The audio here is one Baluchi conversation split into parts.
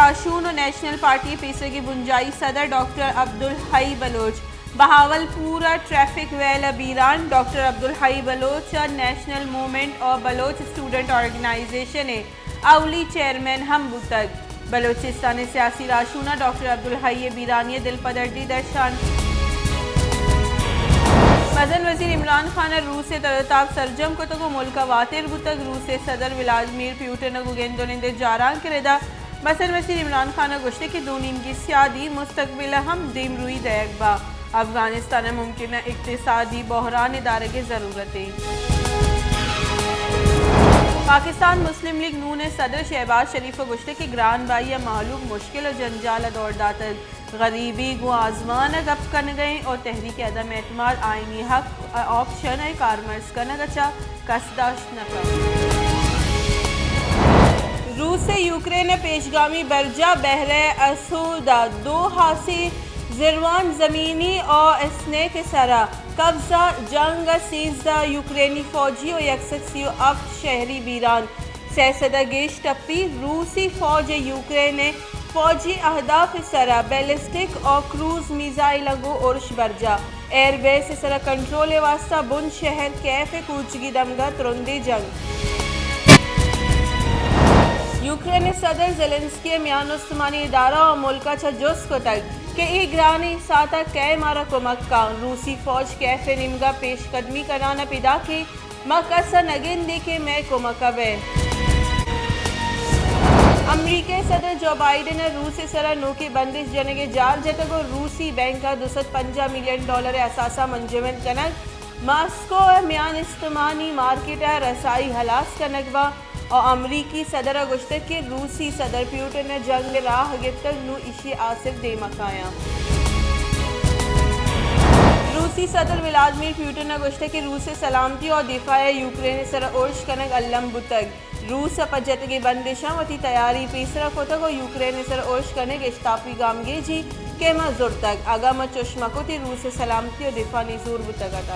راشون ءُ نیشنل پارٹی ءِ پیسرگیں بنجاہی صدر ڈاکٹر عبدالحئی بلوچ۔ بہاول پور ءَ ٹریفک ویل ءَ بیران، ڈاکٹر عبدالحئی بلوچ ءَ نیشنل موومنٹ ءُ بلوچ اسٹوڈنٹ آرگنائزیشن ءِ اولی چیئرمین ہم بوتگ۔ بلوچستان ءِ سیاسی راہشون ءَ ڈاکٹر عبدالحئی ءِ بیرانی ءَ دلپدردی درشان۔ مزن وزیر عمران خان ءَ روس ءِ تر ءُ تاب سرجم کتگ ءُ ملک ءَ واتر بوتگ۔ روس ءِ صدر ولادیمیر پیوٹن ءَ گوں گند ءُ نند ءِ جارانک ءِ ردا مزن وزیر عمران خان ءَ گوشتگ کہ دو نیمگی سیادی مستقبل ءَ ہم دیمروئی دئیگ با۔ افغانستان ءَ ممکنہ اقتصادی بحران ءِ دارگ ءِ ضرورت انت۔ پاکستان مسلم لیگ نون ءِ صدر شہباز شریف ءَ گوشتگ کہ گران بہائی ءَ مہلوک مشکل ءُ جنجال ءَ دور داتگ، غریبی گوں آزمان ءَ گپ کنگ ءَ انت ءُ تحریک عدم اعتماد آئینی حق ءِ آپشن ءِ کارمرز کنگ ءَ چہ کس داشت نہ کنت۔ روس ءِ یوکرین ءِ پیشگامی برجاہ بحیرہ اسود ءَ دو ہاسی زرواند زمینی ءُ اسنیک ءِ سرا قبضہ، جنگ ءَ سیزدہ یوکرینی فوجی ءُ یک سد سی ءُ ہفت شہری بیران، سئے سد ءَ گیش ٹپی۔ روسی فوج ءِ یوکرین ءِ فوجی اہداف ءِ سرا بیلسٹک ءُ کروز میزائلاں گوں ارش برجاہ۔ ایئر بیس ءِ سرا کنٹرول ءِ واستہ بن شہر کیف ءِ کوچگی دمگاں ترندیں جنگ۔ یوکرین ءِ صدر زیلنسکی ءَ میان استمانی ادارہ ءُ ملک ءَ چہ جست کتگ کہ اے گرانیں ساعت ءَ کئے مارا کمک کنت۔ روسی فوج کیف ءِ نیمگ ءَ پیش قدمی کنان ءَ پیداک انت، ما کس ءَ نہ گندیں کہ مئے کمک ءَ بئیت۔ امریکہ ءِ صدر جو بائیڈن ءَ روس ءِ سرا نوکیں بندش جنگ ءِ جال جتگ ءُ روسی بینک ءَ دو سد پنجاہ ملین ڈالر ءِ اثاثہ منجمد کنگ، ماسکو ءِ میان استمانی مارکیٹ ءَ رسائی ہلاس کنگ با ءُ امریکی صدر ءَ گوشتگ کہ روسی صدر پیوٹن ءَ جنگ ءِ راہ گپتگ، نوں ایشی ءِ آسر دیما کایاں۔ روسی صدر ولادیمیر پیوٹن ءَ گوشتگ کہ روس ءِ سلامتی ءُ دفاع ءَ یوکرین ءِ سرا ارش کنگ الم بوتگ۔ روس ءَ پہ جتگیں بندشاں وتی تیاری پیسرا کتگ ءُ یوکرین ءِ سرا ارش کنگ اشتاپی گامگیجی کہ ما زرتگ۔ اگاں ما چش مہ کتیں، روس ءِ سلامتی ءُ دفاع نزور بوتگ ات۔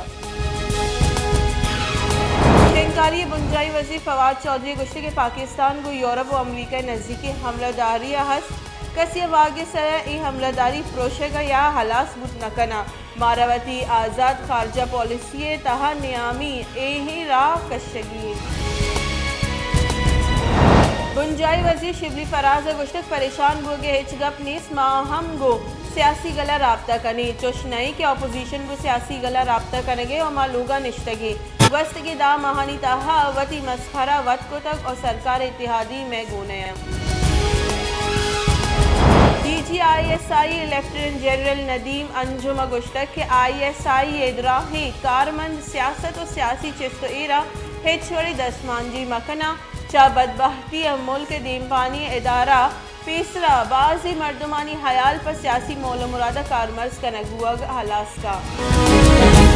شنگکاری ءِ بنجاہی وزیر فواد چوہدری ءَ گوشتگ کہ پاکستان گوں یورپ ءُ امریکہ ءِ نزیکیں حملہ داری ءَ ہست۔ کسی ءِ واگ ءِ سرا اے حملہ داری پروشگ ءَ یا ہلاس بوت نہ کناں۔ مارا وتی آزاد خارجہ پالیسی ءِ تہا نیامی ایہیں راہ کشگی انت۔ بنجاہی وزیر شبلی فراز ءَ گوشتگ، پریشان بوگ ءِ ہچ گپ نیست، ما ہم گوں سیاسی گل ءَ رابطہ کنیں۔ چش نہ انت کہ اپوزیشن گوں سیاسی گل ءَ رابطہ کنگ ءَ ءُ ما لوگا نشتگیں۔ گوستگیں دہ ماہانی تہا وتی مسخرہ وت کتگ ءُ سرکار ءِ اتحادی مئے گون ءَ انت۔ D G I S I lieutenant general Nadeem Anjum ءَ گوشتگ کہ آئی ایس آئی ءِ دراہیں کارمند سیاست ءُ سیاسی چست ءُ ایرا ہچ وڑیں دستمانجنی مہ کناں۔ چہ بدبہتی ءَ ملک ءِ دیمپانی ادارہ پیسرا بازیں مردمانی ہیال پہ سیاسی مول ءُ مراد ءَ کارمرز کنگ بوگ ءَ ہلاس کا۔